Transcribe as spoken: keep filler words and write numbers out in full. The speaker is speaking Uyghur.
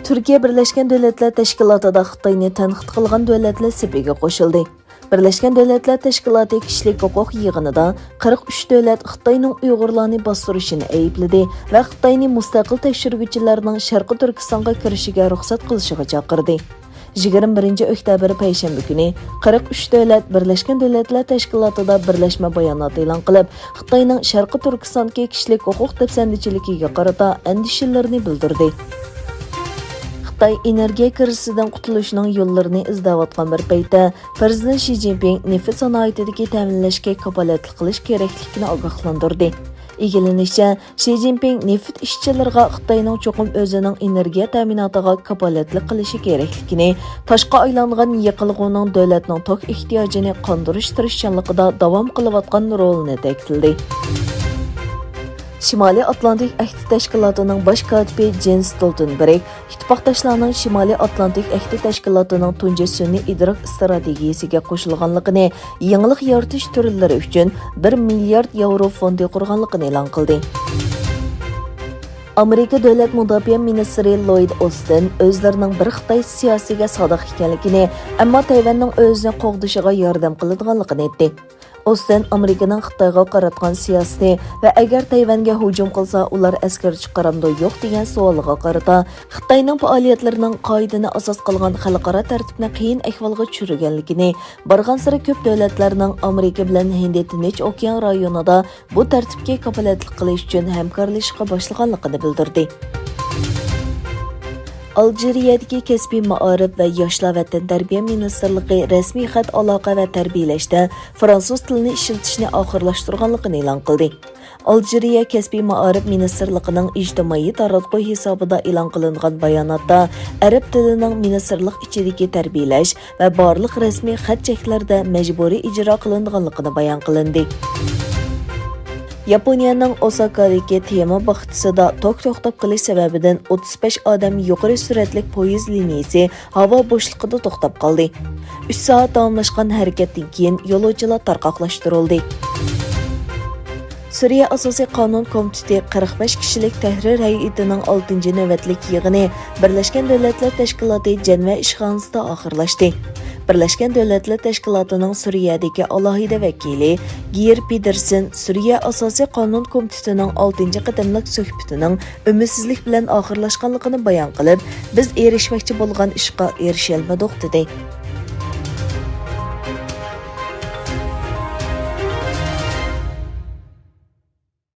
تۈركىيە بىرلەشكەن دۆلەتلەر تەشكىلاتىدا خىتاينى تەنقىد قىلغان دۆلەتلەر سېپىگە قوشۇلدى. بىرلەشكەن دۆلەتلەر تەشكىلاتى كىشىلىك ھوقۇق يىغىنىدا قىرىق ئۈچ دۆلەت خىتاينىڭ ئۇيغۇرلارنى باستۇرۇشىنى ئەيىبلىدى ۋە خىتاينى مۇستەقىل تەكشۈرگۈچىلەرنىڭ شەرقىي تۈركىستانغا كىرىشىگە رۇخسەت قىلىشىغا چاقىردى. يىگىرمە بىرىنچى ئۆكتەبىر پەيشەنبە كۈنى قىرىق ئۈچ دۆلەت بىرلەشكەن دۆلەتلەر تەشكىلاتىدا بىرلەشمە بايانات ئېلان قىلىپ، خىتاينىڭ شەرقىي تۈركىستاندىكى كىشىلىك ھوقۇق دەپسەندىچىلىكىگە قارىتا ئەندىشىلىرىنى بىلدۈردى. خىتاي ئېنېرگىيە كىرىزىسىدىن قۇتۇلۇشنىڭ يوللىرىنى ئىزدەۋاتقان بىر پەيتتە، پىرېزىدېنت شى جىنپىڭ نېفىت سانائىتىدىكى تەمىنلەشكە كاپالەتلىك قىلىش كېرەكلىكىنى ئاگاھلاندۇردى. ئىگىلىنىشىچە، شى جىنپىڭ نېفىت ئىشچىلىرىغا خىتاينىڭ چوقۇم ئۆزىنىڭ ئېنېرگىيە تەمىناتىغا كاپالەتلىك قىلىشى كېرەكلىكىنى، تاشقا ئايلانغان يېقىلغۇنىڭ دۆلەتنىڭ توك ئېھتىياجىنى قاندۇرۇش تىرىشچانلىقىدا داۋام قىلىۋاتقان رولىنى تەكىتلىدى. شىمالىي ئاتلانتىك ئەھدى تەشكىلاتىنىڭ باش كاتىپى جېنس ستولتېنبېرگ ئىتتىپاقداشلارنىڭ شىمالىي ئاتلانتىك ئەھدى تەشكىلاتىنىڭ تۇنجى سۈنئىي ئىدراك ئىستراتېگىيىسىگە قوشۇلغانلىقىنى، يېڭىلىق يارىتىش تۈرلىرى ئۈچۈن بىر مىليارد ياۋرو فوندى قۇرغانلىقىنى ئېلان قىلدى. ئامېرىكا دۆلەت مۇداپىئە مىنىستىرى لويد ئوستىن ئۆزلىرىنىڭ بىر خىتاي سىياسىتىگە سادىق ئىكەنلىكىنى، ئەمما تەيۋەننىڭ ئۆزىنى قوغدىشىغا ياردەم قىلىدىغانلىقىنى ئېيتتى. ئوستىن ئامېرىكىنىڭ خىتايغا قاراتقان سىياسىتى ۋە ئەگەر تەيۋەنگە ھۇجۇم قىلسا، ئۇلار ئەسكەر چىقىرامدۇ يوق دېگەن سوئالىغا قارىتا، خىتاينىڭ پائالىيەتلىرىنىڭ قائىدىنى ئاساس قىلغان خەلقئارا تەرتىپنى قىيىن ئەھۋالغا چۈشۈرگەنلىكىنى، بارغانسېرى كۆپ دۆلەتلەرنىڭ ئامېرىكا بىلەن ھىندى تىنچ ئوكيان رايونىدا بۇ تەرتىپكە كاپالەتلىك قىلىش ئۈچۈن ھەمكارلىشىشقا باشلىغانلىقىنى بىلدۈردى. ئالجىرىيەدىكى كەسپىي مائارىپ ۋە ياشلار ۋە تەنتەربىيە مىنىستىرلىقى رەسمىي خەت ئالاقە ۋە تەربىيەلەشتە فرانسۇز تىلىنى ئىشلىتىشنى ئاخىرلاشتۇرغانلىقىنى ئېلان قىلدى. ئالجىرىيە كەسپىي مائارىپ مىنىستىرلىقىنىڭ ئىجتىمائىي تاراتقۇ ھېسابىدا ئېلان قىلىنغان باياناتتا ئەرەب تىلىنىڭ مىنىستىرلىق ئىچىدىكى تەربىيەلەش ۋە بارلىق رەسمىي خەت چەكلەردە مەجبۇرىي ئىجرا قىلىنىدىغانلىقىنى بايان قىلىندى. ياپونىيەنىڭ ئوساكادىكى تېما باغچىسىدا توك توختاپ قېلىش سەۋەبىدىن ئوتتۇز بەش ئادەم يۇقىرى سۈرئەتلىك پويىز لىنىيىسى ھاۋا بوشلۇقىدا توختاپ قالدى. ئۈچ سائەت داۋاملاشقان ھەرىكەتتىن كېيىن يولۇچىلار تارقاقلاشتۇرۇلدى. سۈرىيە ئاساسىي قانۇن كومىتېتى قىرىق بەش كىشىلىك تەھرىر ھەيئىتىنىڭ ئالتىنچى نۆۋەتلىك يىغىنى بىرلەشكەن دۆلەتلەر تەشكىلاتى جەنۋە ئىشخانىسىدا ئاخىرلاشتى. بىرلەشكەن دۆلەتلەر تەشكىلاتىنىڭ سۈرىيەدىكى ئالاھىدە ۋەكىلى گېير پېدېرسن سۈرىيە ئاساسىي قانۇن كومىتېتىنىڭ ئالتىنچى قېتىملىق سۆھبىتىنىڭ ئۈمىدسىزلىك بىلەن ئاخىرلاشقانلىقىنى بايان قىلىپ، بىز ئېرىشمەكچى بولغان ئىشقا ئېرىشەلمىدۇق، دېدى.